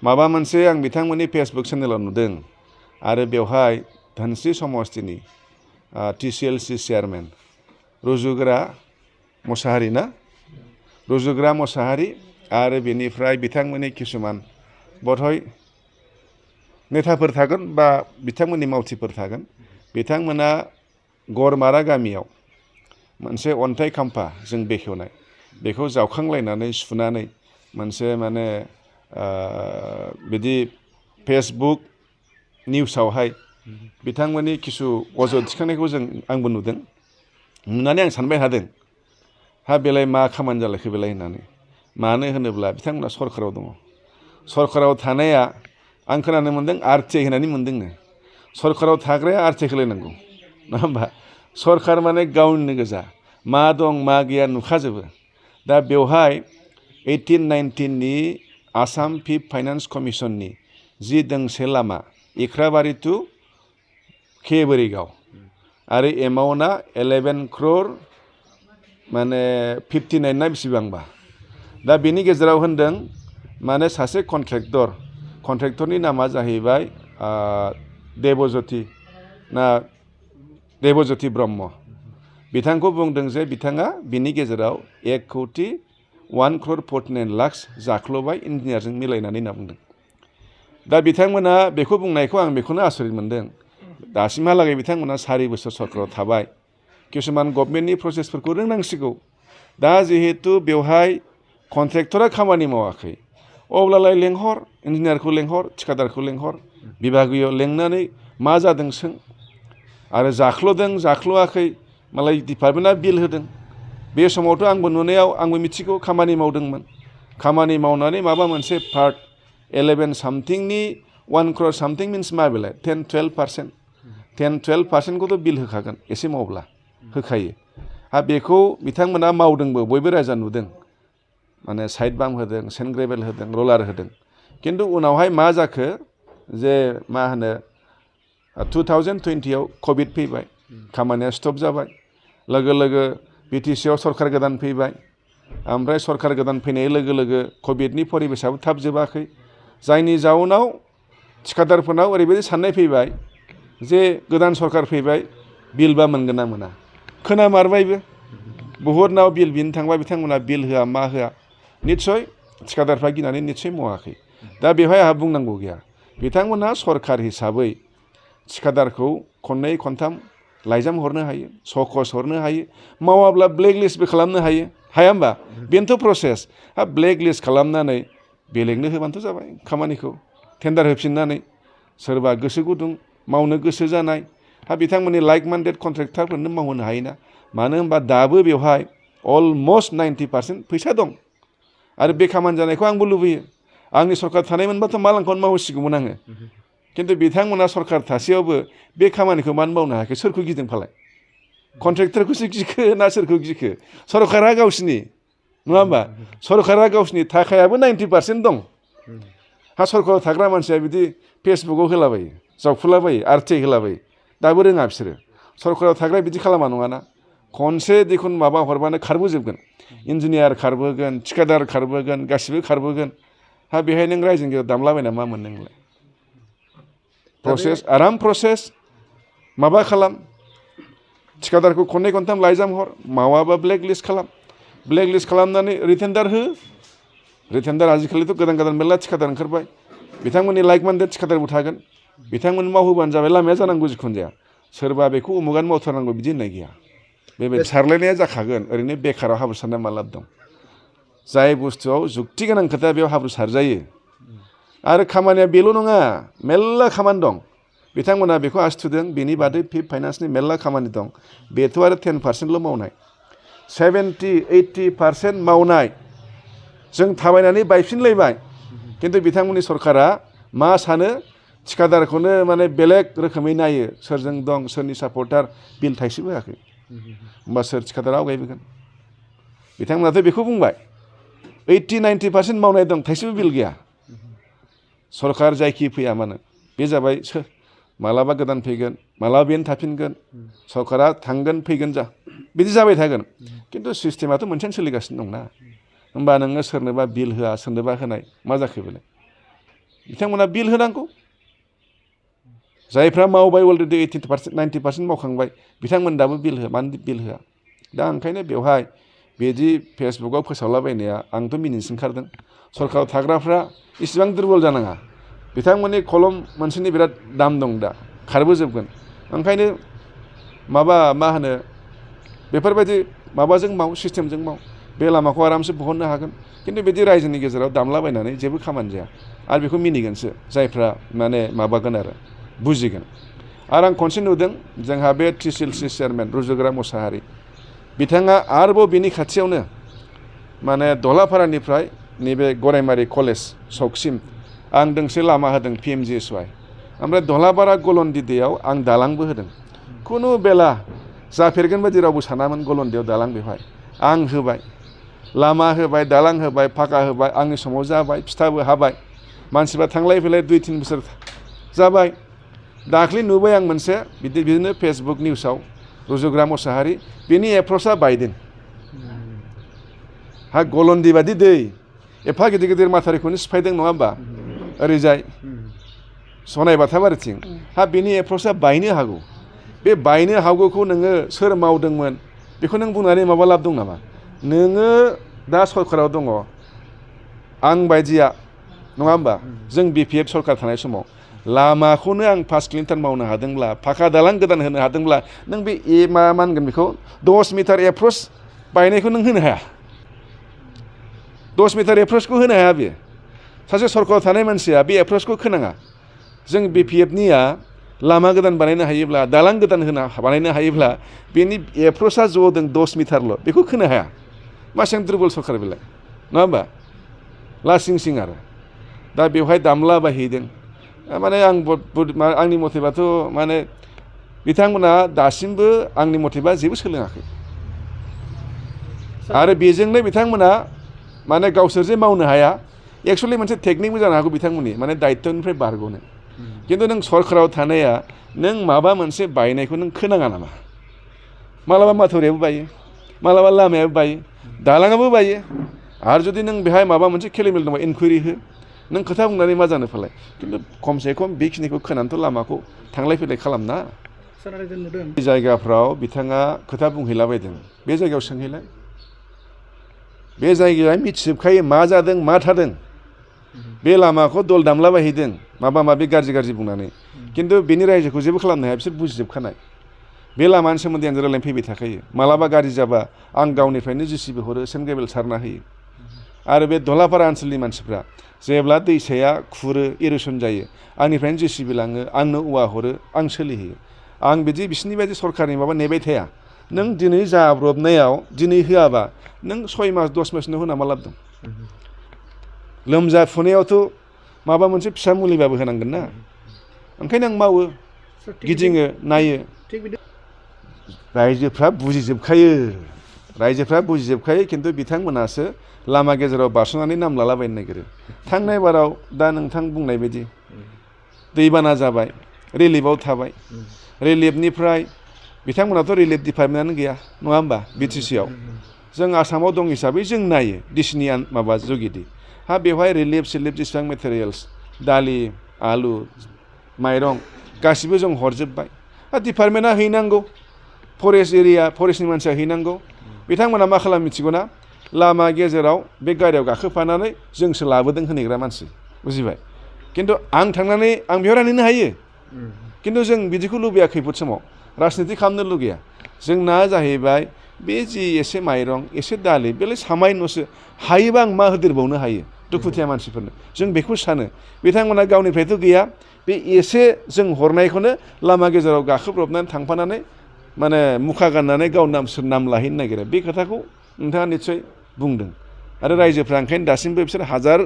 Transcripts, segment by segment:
माबा मोनसे आं बिथांमोननि फेसबुक चेनेलाव नुदों आरो बेवहाय धोनस्री समष्टिनि TCLC चेयारमेन रुजुग्रा मोसाहारि ना रुजुग्रा मोसाहारि आरो बेनिफ्राय बिथांमोननि किसुमान बधय नेताफोर थागोन बा बिथांमोननि मावथिफोर थागोन बिथांमोना गरमारा गामियाव मोनसे अन्थाइ खाम्फा जों बेखेवनाय बेखौ जावखांलायनानै सुनानै मोनसे माने बिदि फेसबुक निउसावहाय बिथांमोननि किसु अजद थिखांनायखौ आंबो नुदों नुनानै आं सानबाय थादों हा बेलाय मा खामानि जालायखो बेलाय होननानै मानो होनोब्ला बिथांमोना सरकाराव दङ सरकाराव थानाया आं खोनानो मोनदों RTI होननानै मोनदोंनो सरकाराव थाग्राया RTI होलायनांगौ नङा होमबा सरकार माने गावनिनो गोजा मा दं मा गैया नुखाजोबो दा बेवहाय 18-19 नि आसाम फिफ्थ फाइनान्स कमिसननि जि दोंसे लामा इख्राबारि टु केबोरिगाव आरो एमाउन्टआ 11 crore माने 59 ना बेसेबांबा दा बेनि गेजेराव होनदों माने सासे कन्ट्रेक्टरनि नामा जाहैबाय देबज्योति ब्रह्म बिथांखौ बुंदों जे बिथाङा बिनि गेजेराव 1,49 लाख जाख्ल'बाय इन्जिनियारजों मिलायनानै होनना बुंदों दा बिथांमोना बेखौ बुंनायखौ आं बेखौनो आसरित मोनदों दासिमहालागै बिथांमोना 4 बोसोर सरकाराव थाबाय किसुमान गभर्नमेन्टनि प्रसेसफोरखौ रोंनांसिगौ दा जिहेतु बेवहाय कन्ट्रेक्टरा खामानि मावाखै अब्लालाय लेंहर इन्जिनियारखौ लेंहर थिखादारखौ लेंहर बिभागीय लेंनानै मा जादों सों आरो जाख्ल'दों जाख्ल'आखै मालाय डिपार्टमेन्टआ बिल होदों बे समावथ' आंबो नुनायाव आंबो मिथिगौ खामानि मावदोंमोन खामानि मावनानै माबा मोनसे पार्ट 11 सामथिंनि 1 crore सामथिं मिन्स मा बेलाय 10-12% खौथ' बिल होखागोन एसे मावब्ला होखायो हा बेखौ बिथांमोना मावदोंबो बयबो रायजा नुदों माने साइड बाम होदों सेन्ड ग्रेभेल होदों रलार होदों किन्तु उनावहाय मा जाखो जे मा होनो 2020 आव कभिड फैबाय खामानिया स्टप जाबाय लोगो लोगो BTC आव सरकार गोदान फैबाय ओमफ्राय सरकार गोदान फैनाय लोगो लोगो कभिडनि परिबेसाबो थाब जोबाखै जायनि जाउनाव थिखादारफोरनाव ओरैबायदि साननाय फैबाय जे गोदान सरकार फैबाय बिलबा मोनगोन ना मोना खोनामारबायबो बहुतनाव बिल बिनो थांबा बिथांमोना बिल होआ मा होआ निस्सय थिखादारफ्रा गिनानै निस्सय मावाखै दा बेवहाय आंहा बुंनांगौ गैया बिथांमोना सरकार हिसाबै थिखादारखौ खननै खनथाम लाइजाम हरनो हायो सकस हरनो हायो मावाब्ला ब्लेकलिस्टबो खालामनो हायो हाया होमबा बेनोथ' प्रसेस हा ब्लेकलिस्ट खालामनानै बेलेगनो होबानोथ' जाबाय खामानिखौ टेन्डार होफिननानै सोरबा गोसो गुदुं मावनो गोसो जानाय हा बिथांमोननि लाइक माइन्डेड कन्ट्रेक्टारफोरनो मावहोनो हायोना मानो होनबा दाबो बेवहाय अलमस्ट 90% फैसा दं आरो बे खामानि जानायखौ आंबो लुबैयो आंनि सरकार थानाय मोनबाथ' मालांखौनो मावहोसिगौमोन आङो किन्तु बिथांमोना सरकार थासेयावबो बे खामानिखौ मानो मावनो हायाखै सोरखौ गिदों फालाय कन्ट्रेक्टरखौसो गिखो ना सोरखौ गिखो सरकारा गावसिनि नङा होमबा सरकारा गावसिनि थाखायाबो 90% दं हा सरकाराव थाग्रा मानसिया बिदि फेसबुकाव होलाबायो जावफुलाबायो RTI होलाबायो दाबो रोङा बिसोरो सरकाराव थाग्रा बिदि खालामा नङाना खनसे जिखुनु माबा हरबानो खारबोजोबगोन इन्जिनियार खारबोगोन थिखादार खारबोगोन गासिबो खारबोगोन हा बेहाय नों रायजोनि दामलाबायना मा मोननो नोंलाय प्रसेस आराम प्रसेस माबा खालाम थिखादारखौ खननै खनथाम लाइजाम हर मावाबा ब्लेकलिस्ट खालामनानै रिटेन्डार हो रिटेन्डार आजिखालिथ' गोदान गोदान मेरला थिखादार ओंखारबाय बिथांमोननि लाइक माइन्डेड थिखादारबो थागोन बिथांमोन मावहोबानो जाबाय लामाया जानांगौ जिखुनु जाया सोरबा बेखौ उमुगानो मावथारनांगौ बिदि होननाय गैया बेबायदि सारलायनाया जाखागोन ओरैनो बेखाराव हाब्रु सारनाय मा लाब दं जाय बुस्थुआव जुक्ति गोनां खोथा बेयाव हाब्रु सारजायो आरो खामानिया बेल' नङा मेरला खामानि दं बिथांमोना बेखौ आसि थुदों बेनि बादै फिफ्थ फाइनान्सनि मेरला खामानि दं बेथ' आरो 10%ल' मावनाय 70-80% मावनाय जों थाबायनानै बायफिनलायबाय किन्तु बिथांमोननि सरकारा मा सानो थिखादारखौनो माने बेलेग रोखोमै नायो सोरजों दं सोरनि सापर्टार बिल थाइसेबो होआखै होमबा सोर थिखादारा आवगायबोगोन बिथांमोनाथ' बेखौ बुंबाय 80-90% मावनाय दं थाइसेबो बिल गैया सरकार जायखि फैया मानो बे जाबाय मालाबा गोदान फैगोन मालाबा बेनो थाफिनगोन सरकारा थांगोन फैगोन जा बिदि जाबाय थागोन किन्तु सिस्टेमाथ' मोनसेयानो सोलिगासिनो दंना होमबा नोङो सोरनोबा बिल होआ सोरनोबा होनाय मा जाखो बेलाय बिथांमोना बिल होनांगौ जायफ्रा मावबाय अलरेडि 80% 90% मावखांबाय बिथांमोन दाबो बिल होआ मानो बिल होआ दा ओंखायनो बेवहाय बिदि फेसबुकआव फोसावलाबायनाया आंथ' मिनिनोसो ओंखारदों सरकाराव थाग्राफ्रा इसिबां दुरबल जानाङा बिथांमोननि कलम मोनसेनि बिराद दाम दं दा खारबोजोबगोन ओंखायनो माबा मा होनो बेफोरबायदि माबाजों माव सिस्टेमजों माव बे लामाखौ आरामसे बहननो हागोन खिन्थु बिदि रायजोनि गेजेराव दामलाबायनानै जेबो खामानि जाया आरो बेखौ मिनिगोनसो जायफ्रा माने माबागोन आरो बुजिगोन आरो आं खनसे नुदों जोंहा बे टिसिएलसि चेयारमेन रुजुग्रा मुसाहारि बिथाङा आरोबाव बिनि खाथियावनो माने दलापारानिफ्राय नैबे गरायमारि कलेज सकसिम आं दोंसे लामा होदों PMGSY ओमफ्राय दलापारा गलन्दि दैयाव आं दालांबो होदों खुनु बेला जाफेरगोन बायदि रावबो सानामोन गलन्दियाव दालां बेवहाय आं होबाय लामा होबाय दालां होबाय फाका होबाय आंनि समाव जाबाय फिथाबो हाबाय मानसिफ्रा थांलाय फैलाय 2-3 बोसोर जाबाय दाख्लै नुबाय आं मोनसे बिदिनो फेसबुक निउसाव रुजुग्रा मुसाहारि बिनि एप्र'चआ बायदों हा गलन्दि बादि दै एफा गिदिर गिदिर माथारिखौनो सिफायदों नङा होमबा ओरैजाय सनाय बाथाबारिथिं हा बिनि एप्र'चआ बायनो हागौ बे बायनो हागौखौ नोङो सोर मावदोंमोन बेखौ नों बुंनानै माबा लाब दं नामा नोङो दा सरकाराव दङ आं बायदिया नङा होमबा जों BPF सरकार थानाय समाव लामाखौनो आं 5 किल'मिटार मावनो हादोंब्ला फाखा दालां गोदान होनो हादोंब्ला नों बे मा होनगोन बेखौ 10 मिटार एप्र'च बायनायखौ नों होनो हाया 10 मिटार एप्र'चखौ होनो हाया बेयो सासे सरकाराव थानाय मानसिया बे एप्र'चखौ खोनाङा जों BPFनिया लामा गोदान बानायनो हायोब्ला दालां गोदान बानायनो हायोब्ला बेनि एप्र'चआ ज'दों 10 मिटारल' बेखौ खोनो हाया मासेबां दुरबल सरकार बेलाय नङा होमबा लासिं सिं आरो दा बेवहाय दामला बायहैदों माने आंनि मथेबाथ' माने बिथांमोना दासिमबो आंनि मथेबा जेबो सोलोङाखै आरो बेजोंनो बिथांमोना माने गावसोर जे मावनो हाया एक्सुवेलि मोनसे टेकनिकबो जानो हागौ बिथांमोननि माने दायित्वनिफ्राय बारग'नो खिन्थु नों सरकाराव थानाया नों माबा मोनसे बायनायखौ नों खोनाङा नामा मालाबा माथावरियाबो बायो मालाबा लामायाबो बायो दालाङाबो बायो आरो जुदि नों बेहाय माबा मोनसे खेलिमेल दंबा इनकुवेरि हो नों खोथा बुंनानै मा जानो फालाय खिन्थु खमसे खम बेखिनिखौ खोनानैथ' लामाखौ थांलाय फैलाय खालामना जायगाफ्राव बिथाङा खोथा बुंहैलाबायदों बे जायगायाव सोंहैलाय बे जायगाया मिथिजोबखायो मा जादों मा थादों बे लामाखौ दल दामलाबायहैदों माबा माबि गाज्रि बुंनानै खिन्थु बेनि रायजोखौ जेबो खालामनो हाया बिसोर बुजिजोबखानाय बे लामानि सोमोन्दै आं रायलायनो फैबाय थाखायो मालाबा गाज्रि जाबा आं गावनिफ्रायनो JCB हरो सेन्ट सारना होयो आरो बे दलापारा ओनसोलनि मानसिफ्रा जेब्ला दैसाया खुरो इर'सन जायो आंनिफ्रायनो JCB लाङो आंनो औवा हरो आं सोलिहोयो आं बिदि बिसोरनि बायदि सरकारनि माबा नेबाय थाया नों दिनै जाब्रबनायाव दिनै होआबा नों 6 मास 10 मासनो होना मा लाब दं लोमजाफुनायावथ' माबा मोनसे फिसा मुलिबाबो होनांगोन ना ओंखायनो आं मावो गिदिङो नायो रायजोफ्रा बुजिजोबखायो खिन्थु बिथांमोनासो लामा गेजेराव बारस'नानै नाम लालाबायनो नागिरो थांनाय बाराव दा नोंथां बुंनाय बायदि दैबाना जाबाय रिलिफआव थाबाय रिलिफनिफ्राय बिथांमोनाथ' रिलिफ डिपार्टमेन्टआनो गैया नङा होमबा BTCआव जों आसामाव दं हिसाबै जों नायो डिसिनि माबा जुगिदि हा बेवहाय रिलिफ सिलिफ जेसेबां मेटेरियेल्स दालि आलु माइरं गासिबो जों हरजोब्बाय हा डिपार्टमेन्टआ हैनांगौ फरेस्ट एरिया फरेस्टनि मानसिया हैनांगौ बिथांमोना मा खालाम मिथिगौ ना लामा गेजेराव बे गारियाव गाखोफानानै जोंसो लाबोदों होनहैग्रा मानसि बुजिबाय खिन्थु आं थांनानै आं बेयाव रानहैनो हायो खिन्थु जों बिदिखौ लुबैया खैफोद समाव राजनिति खालामनो लुगैया जोंना जाहैबाय बे जि एसे माइरं एसे दालि बेलाय सामायनोसो हायोबा आं मा होदेरबावनो हायो दुखुथिया मानसिफोरनो जों बेखौ सानो बिथांमोना गावनिफ्रायथ' गैया बे एसे जों हरनायखौनो लामा गेजेराव गाखोब्रबनानै थांफानानै माने मुखा गाननानै गाव नाम लाहैनो नागिरो बे खोथाखौ नोंथाङा निस्सय बुंदों आरो रायजोफ्रा ओंखायनो दासिमबो बिसोर हाजार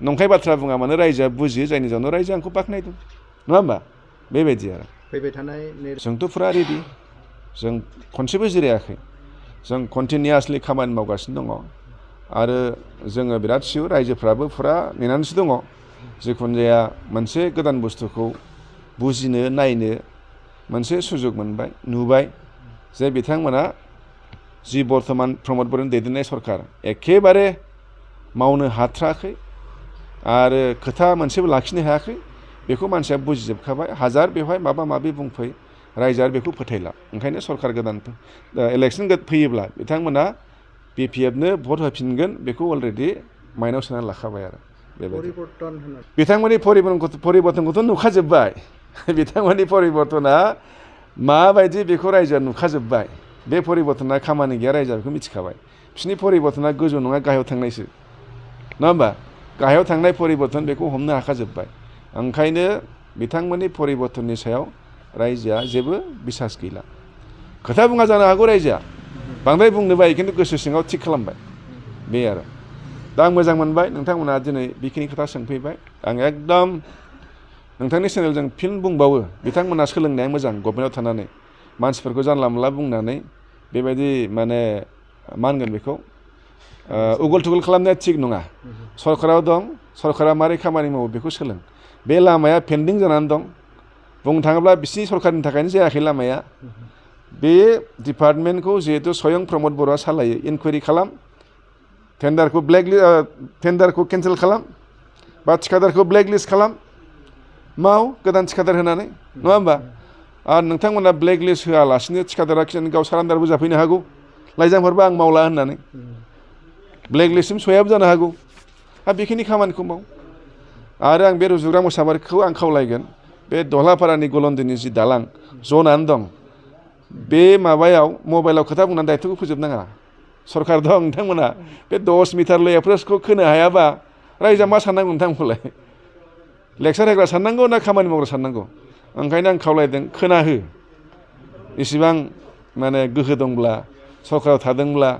नंखाय बाथ्रा बुङा मानो रायजोआ बुजियो जायनि जाहोनाव रायजोआ आंखौ बाख्नायदों नङा होमबा बेबायदि आरो फैबाय थानाय जोंथ' फुरा रेडि जों खनसेबो जिरायाखै जों कन्टिनिउआसलि खामानि मावगासिनो दङ आरो जोङो बिराद सियर रायजोफ्राबो फुरा नेनानैसो दङ जिखुनु जाया मोनसे गोदान बुस्थुखौ बुजिनो नायनो मोनसे सुजुग मोनबाय नुबाय जे बिथांमोना जि बर्तमान प्रमद बर'न दैदेननाय सरकार एखेबारे मावनो हाथ्राखै आरो खोथा मोनसेबो लाखिनो हायाखै बेखौ मानसिया बुजिजोबखाबाय हाजार बेवहाय माबा माबि बुंफै रायजोआ बेखौ फोथायला ओंखायनो सरकार गोदान इलेक्सन फैयोब्ला बिथांमोना BPFनो भट होफिनगोन बेखौ अलरेडि माइनाव सोनानै लाखाबाय आरो बिथांमोननि परिबर्तनखौथ' नुखाजोब्बाय बिथांमोननि परिबर्तना माबायदि बेखौ रायजोआ नुखाजोब्बाय बे परिबर्तना खामानि गैया रायजोआ बेखौ मिथिखाबाय बिसोरनि परिबर्तना गोजौ नङा गाहायाव थांनायसो नङा होमबा गाहायाव थांनाय परिबर्तन बेखौ हमनो हाखाजोब्बाय ओंखायनो बिथांमोननि परिबर्तननि सायाव रायजोआ जेबो बिसास गैला खोथा बुङा जानो हागौ रायजोआ बांद्राय बुंनो बायो खिन्थु गोसो सिङाव थिग खालामबाय बे आरो दा आं मोजां मोनबाय नोंथांमोना दिनै बेखिनि खोथा सोंफैबाय आं एकदम नोंथांनि चेनेलजों फिन बुंबावो बिथांमोना सोलोंनाया मोजां गभर्नमेन्टआव थानानै मानसिफोरखौ जानला मोनला बुंनानै बेबायदि माने मा होनगोन बेखौ उगल थुगल खालामनाया थिग नङा सरकाराव दं सरकारा मारै खामानि मावो बेखौ सोलों बे लामाया पेन्डिं जानानै दं बुंनो थाङोब्ला बिसिनि सरकारनि थाखायनो जायाखै लामाया बे डिपार्टमेन्टखौ जिहेतु स्वयं प्रमद बर'आ सालायो इनकुवारि खालाम टेन्डारखौ केन्सेल खालाम बा थिखादारखौ ब्लेकलिस्ट खालाम माव गोदान थिखादार होनानै नङा होमबा आरो नोंथांमोना ब्लेकलिस्ट होआलासिनो थिखादारा गाव सारान्डारबो जाफैनो हागौ लाइजामफोरबा आं मावला होननानै ब्लेकलिस्टसिम सहैयाबो जानो हागौ आरो बेखिनि खामानिखौ माव आरो आं बे रुजुग्रा मोसाबारिखौ आं खावलायगोन बे दहलापारानि गलन्दनि जि दालां जनानै दं बे माबायाव मबाइलाव खोथा बुंनानै दायथ'खौ फोजोबनाङा सरकार दं नोंथांमोना बे 10 मिटारल' एप्रोचखौ खोनो हायाबा रायजोआ मा साननांगौ नोंथांमोनखौलाय लेक्सार होग्रा साननांगौ ना खामानि मावग्रा साननांगौ ओंखायनो आं खावलायदों खोना हो इसिबां माने गोहो दंब्ला सरकाराव थादोंब्ला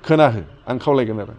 खोना हो आं खावलायगोन आरो